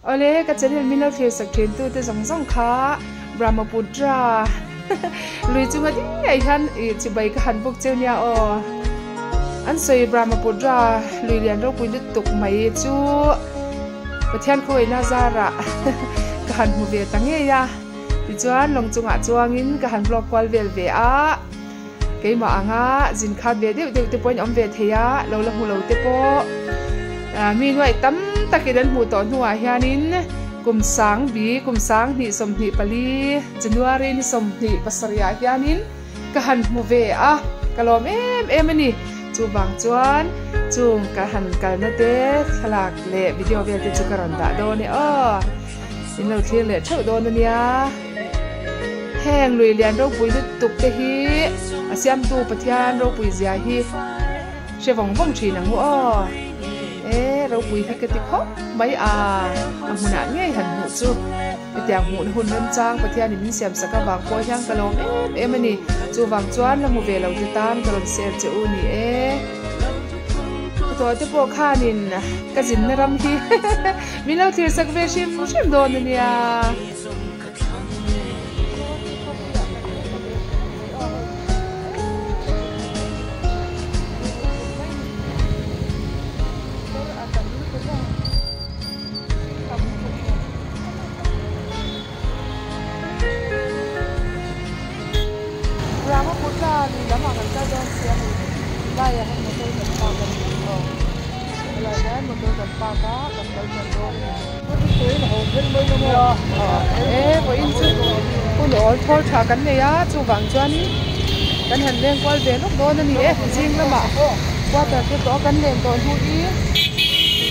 Awle, ka channel min lo thlir sak thin tu te zawng zawng kha Brahmaputra lui chunga ding ngei hian ih chibai ka han buk cheu nia aw. An sawi Brahmaputra lui lian ropui lutuk mai chu Pathian khawiahna zarah ka han hmu ve ta ngei a. Tichuan lawng chungah chuangin ka han vlog kual vel ve a. Keimah anga zin khat ve deuh deuh te pawhin awm ve thei a, lo la hmu lo te pawh mi nuaih tam takin an hmuh tawh hnuah hianin kum sang bi kum sang hnih 24 January ni 27 ah hianin ka han hmu ve a, ka lawm em em a ni. Chuvang chuan chung ka han kalna te thlalak leh video vel te chu ka rawn dah dawn e aw, in lo thlir leh theuh dawn a nia. Heng lui lian ropui lutuk te hi a siamtu Pathian ropui zia hi hre vawng vawng thin ang u aw. E ropui hi ka ti khawp mai a, a hmunah ngei han hmuh chu hetiang hmuhna hun remchang Pathianin min siam sak avang pawh hian ka lawm em em a ni. Chuvang chuan la hmu ve lo te tan ka rawn share che u ni e. Tawh te pawh khanin ka zinna ram hi min lo thlir sak ve hrim hrim dawn a nia. Brahmaputra lui lamah kan kal dawn sia hei laiah hian motor kan park a ni aw helaiah hian motor kan park a kan kal tan dawn a ni. E vawiin chu hun awl thawl tha kan nei a chuvang chuanin kan han leng kual ve lawk dawn a ni e zing lamah quarter te tawh a kan len tawh hnuin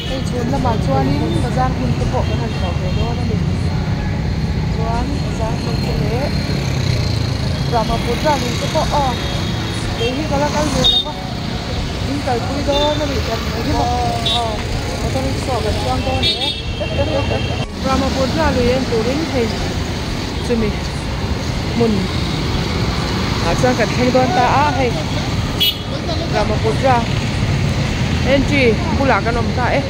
hei chhun lamah chuanin bazar hmun te pawh kan han tlawh ve dawn a ni chuan bazar hmun te leh Brahmaputra lui te pawh aw kei hi ka la kal ve lo va. In kalpui dawn a nih kan hmu hi maw aw motor rickshaw kan chuang dawn e Brahmaputra lui en turin hei chumi hmun ah chuan kan thleng dawn ta a hei Brahmaputra entry bulah kan awm ta e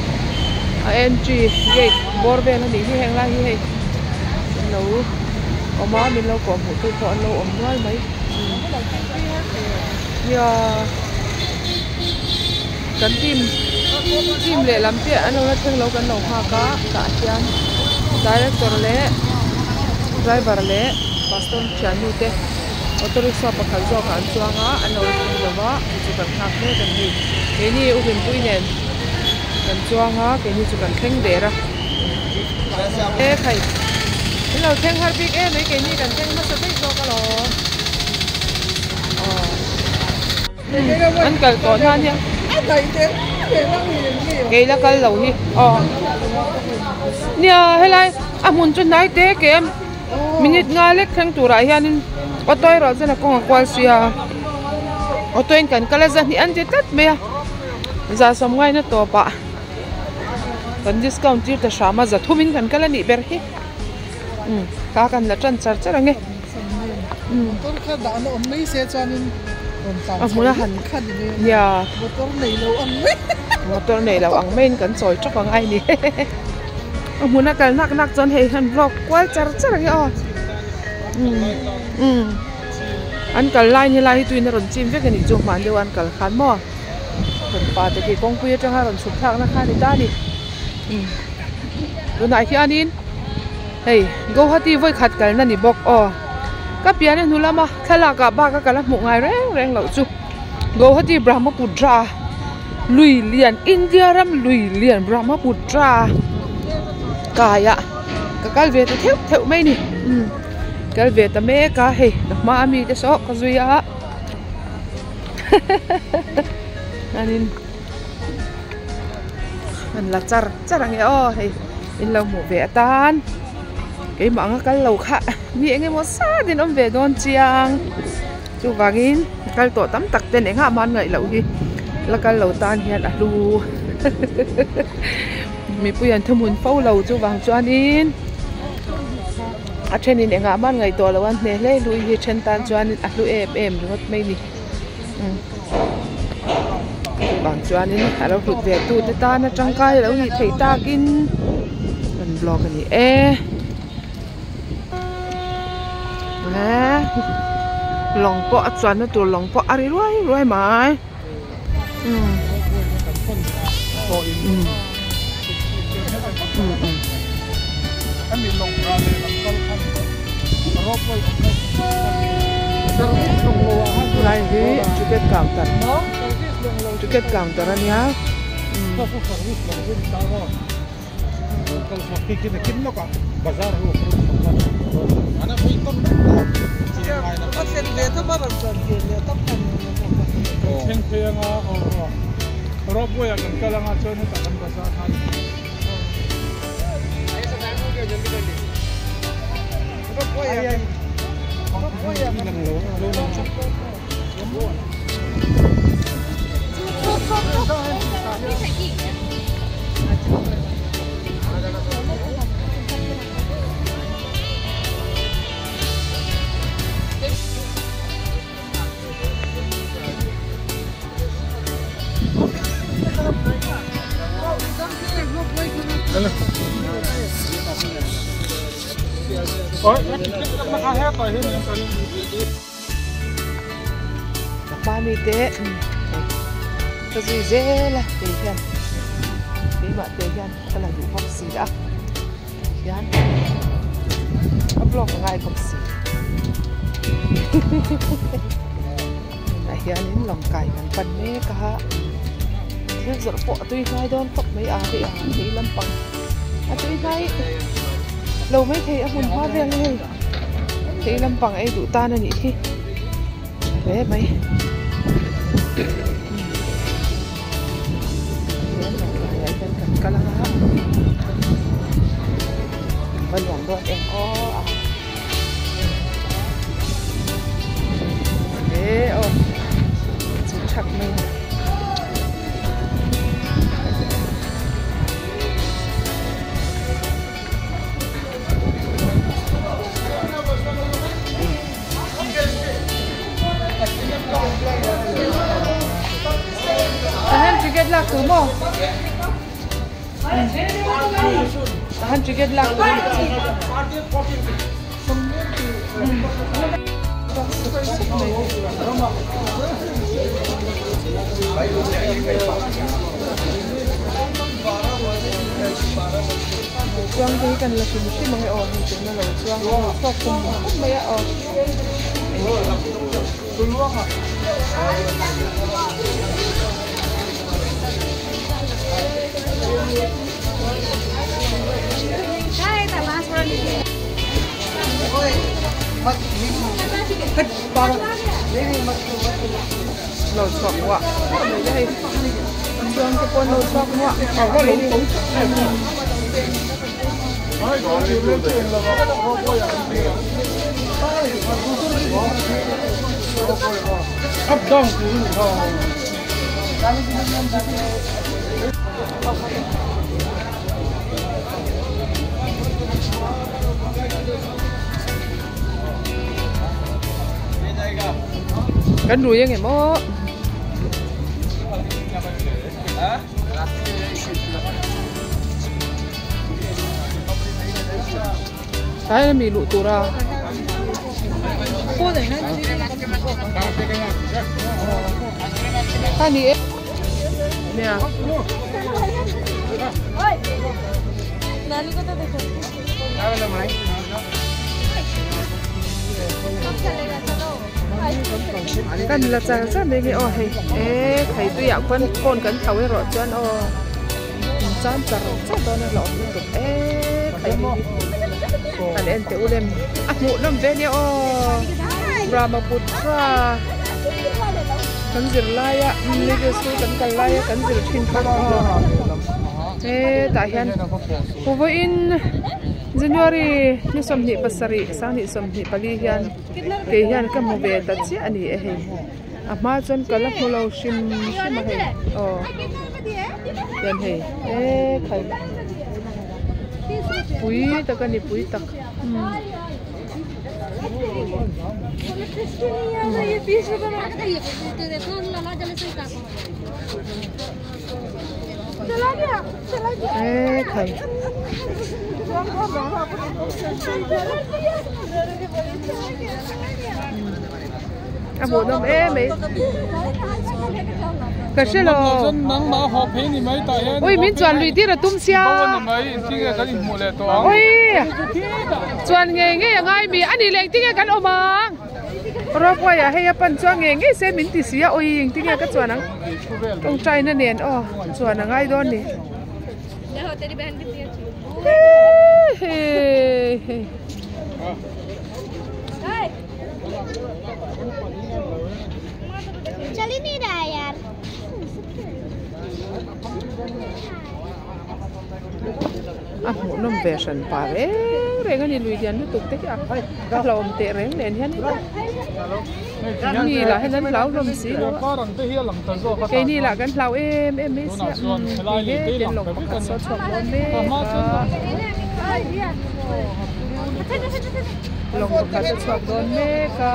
a entry gate bawr vel a nih hi heng lai hi hei an lo awm a min lo kawh hmuh tu pawh an lo awm nual mai. Nia kan team team lehlam te an lo la thleng lo kan lo nghak a tah hian director leh driver leh pastor thiannu te auto rickshaw pakhat zawk ah an chuang a an lo la thleng lo va chu chu kan nghak mek a ni keini u Hlimpui nen kan chuang a keini chu kan thleng der a e khai in lo thleng har bik em mai keini kan thleng hmasa daih zawk alawm. An kal tawh nan hian kei la kal lo hi aw nia helai a hmun chu hnai te ke a minute nga lek thleng turah hianin auto erawh chuan a kawng a kual sia auto in kan kal a zahnih an ti tlat mai a za sawm ngaina tawpah kan discount tir ta hram a za thumin kan kal a nih ber hi ka kan la tan char char ang e. Motor kha dahna awm mai se chuanin rawn tlan A hmuna han kha ni mai a nia motor nei lo ang mai motor nei lo ang maiin kan chawi tawk ang ai ni a hmuna kal nak nak chuan hei hian vlog kual char char ang e aw umm umm an kal lai ni lai hi tuin a rawn chim vek a nih chu hman deuh a an kal khan maw rawn pa te khi kawngpui atanga rawn chhuk thlakna kha a ni ta a ni umm tunah hianin. Hei Guwahati vawi khat kalna ni bawk aw ka pian a hnu lama thlalak ah bak a ka la hmuh ngai reng reng loh chu Guwahati Brahmaputra lui lian India ram lui lian Brahmaputra kai ah ka kal ve ta theuh theuh mai a ni umm kal ve ta mek a hei ka hma ami te saw ka zui a chuanin an la char char ang e aw hei. In lo hmuh ve atan keimah anga kal lo kha mi eng emaw zat in awm ve dawn chiang chuvangin kal tawh tam tak ten engah mah an ngaih loh hi la kal lo tan hian a hlu mipui an thuhmun fo lo chuvang chuanin a thenin engah mah an ngaih tawh loh a hne hle hlui hi then tan chuanin a hlu em em ringawt mai a ni. Chuvang chuanin a lo hlut ve tute tana tangkai lo nih theih takin. vlog a ni e lawng pawh a chuanna tur lawng pawh a ri ruai ruai mai umm umm Lai hi ticket counter ticket counter a nia Mami te ka zui zel a kei hian keimah te hian ka la duh bawk si a hian a vlog a ngai bawk si tunah hianin lawng kai kan pan mek a thil zawrh pawh a tui hnai dawn khawp mai a hei a thei lampang a tui hnai lo maithei a hmun hma vel hi hei thei lampang ei duh tan a nih hi tha hle mai. Kan kal a va nuam dawn em aw a e aw chu thak mai a. Tahan ticket lak tur maw? Tahan ticket lak tur a nih Chuang te hi kan la hrim hrim ang e aw hei tuna lo chuang a lo chhuak khum khum mai a aw. Lo chhuak muah muah mai te hei chuang te pawh an lo chhuak muah muah mai a ni. Kan rui ang em aw. Tlai a mi luh tur a. Kha ni e. Nia. Kan la char char mai nge aw hei e thei tuiah khuan phone kan tho erawh chuan aw in chan char char dawn a la awm lutuk e thei hi kan en teh u lem a hmuh nawm ve nia aw Brahmaputra kan zir laia middle school kan kal laia kan zir thin kha aw hetah hian vawiin January ni 27 sanghnih 24 hian kei hian ka hmu ve ta chiah a ni e hei a hma chuan ka la hmu lo hrim hrim a hei aw hian hei e khai pui tak a ni pui tak e khai. A hmuhnawm em mai. Ka hre lo. Ui min chuan lui tir a tum sia. Ui chuan ngei ngei a ngai mi a nih leh engtin nge kan awm ang. Ropeway ah hei a pan chuan ngei ngei se min ti si a ui engtin nge ka chuan ang. Tawngtaina nen aw chuan a ngai dawn ni. A hmuhnawm ve hran pa reng reng a ni lui lian lutuk te hi a hlauhawm teh reng nen hian in mi lah hian an hlau hlawm si lo a keini lah kan hlau em em mai sia umm hei he ten lawng pakhat saw chhuak dawn mek a lawng pakhat a chhuak dawn mek a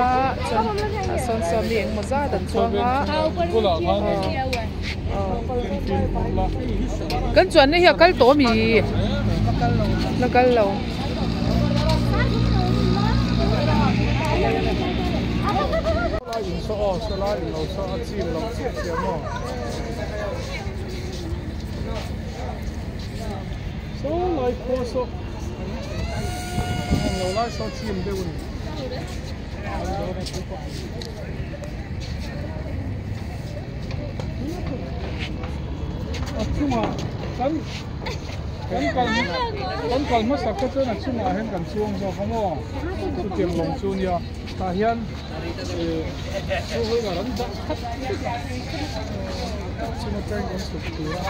chuan ah sawn sawn mi engemaw zat an chuang a kan chuanna hi a kal tawh ami la kal lo. Kan kal hmasak te chuan a chungah hian kan chuang zawk a maw chutiang lawng chu nia tah hian ih two wheeler an dah khat vek a chung atangin kan chhuk tur a.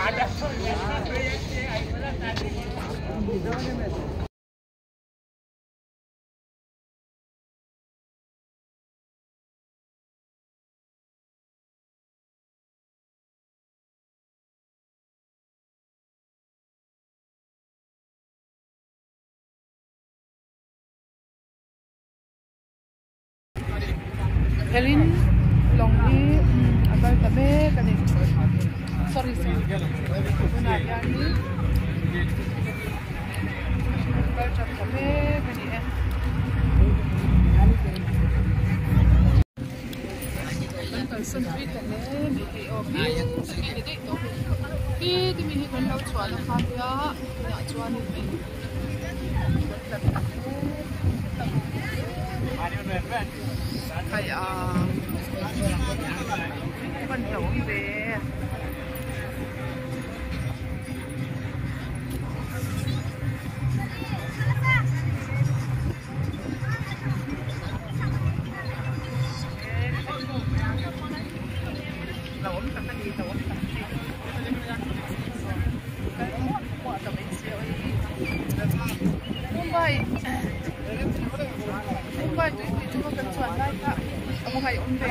Helin lawng hi a kal ta mek a ni sorry sorry tunah hianin a kal tap ta mek a ni e. Kan kalsan tui ta hle mai hei aw khi ni daih tawh khi ti mi hi kan lo chhuah na kha nia tunah chuanin hei kan tla ta hle a hman hlauhawm ve. Hlauhawm tak a ni hlauhawm tak a ni kal muah muah ta mai si a Mumbai Mumbai tuipui chunga kan chuan lai kha a va ngaihawm ve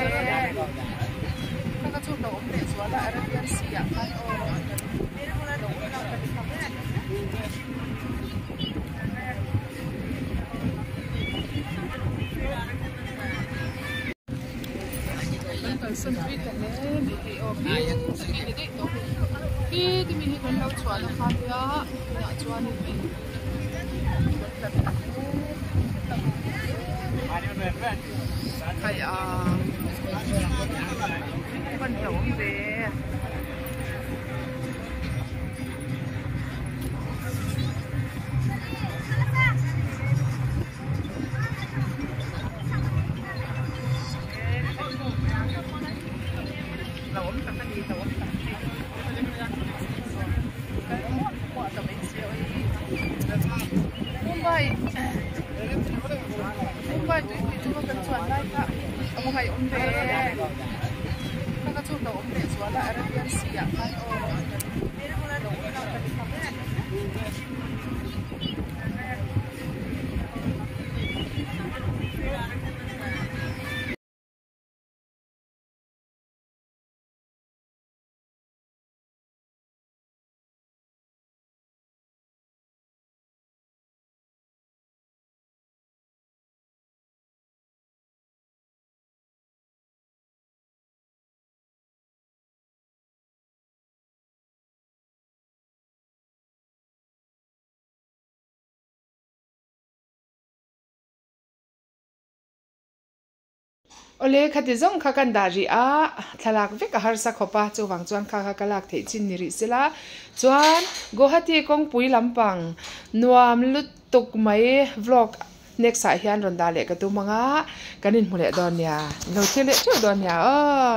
kha ka chu hlauhawm leh zual a Arabian Sea ah khan aw hlauhawm tak a ni kha. Kan kalsan tui ta hle mai hei aw khi ni daih tawh khi ti mi hi kan lo chhuah na kha nia tunah chuanin hei kan tla ta hle hei a hman hlauhawm ve. Hlauhawm tak a ni hlauhawm tak a ni kal muah muah ta mai si a Mumbai Mumbai tuipui chunga kan chuan lai kha a va ngaihawm ve kha ka chu hlauhawm leh zual a Arabian Sea ah khan aw hlauhawm tak a ni kha. Awle, khati zawng kha kan dah rih a, thlalak vek a harsa khawp a, chuvang chuan kha kha ka lak theih chin ni rih sela. Chuan Guwahati kawngpui lampang nuam lutuk mai vlog next ah hian rawn dah leh ka tum ang a, kan inhmu leh dawn nia, in lo thlir leh theuh dawn nia aw.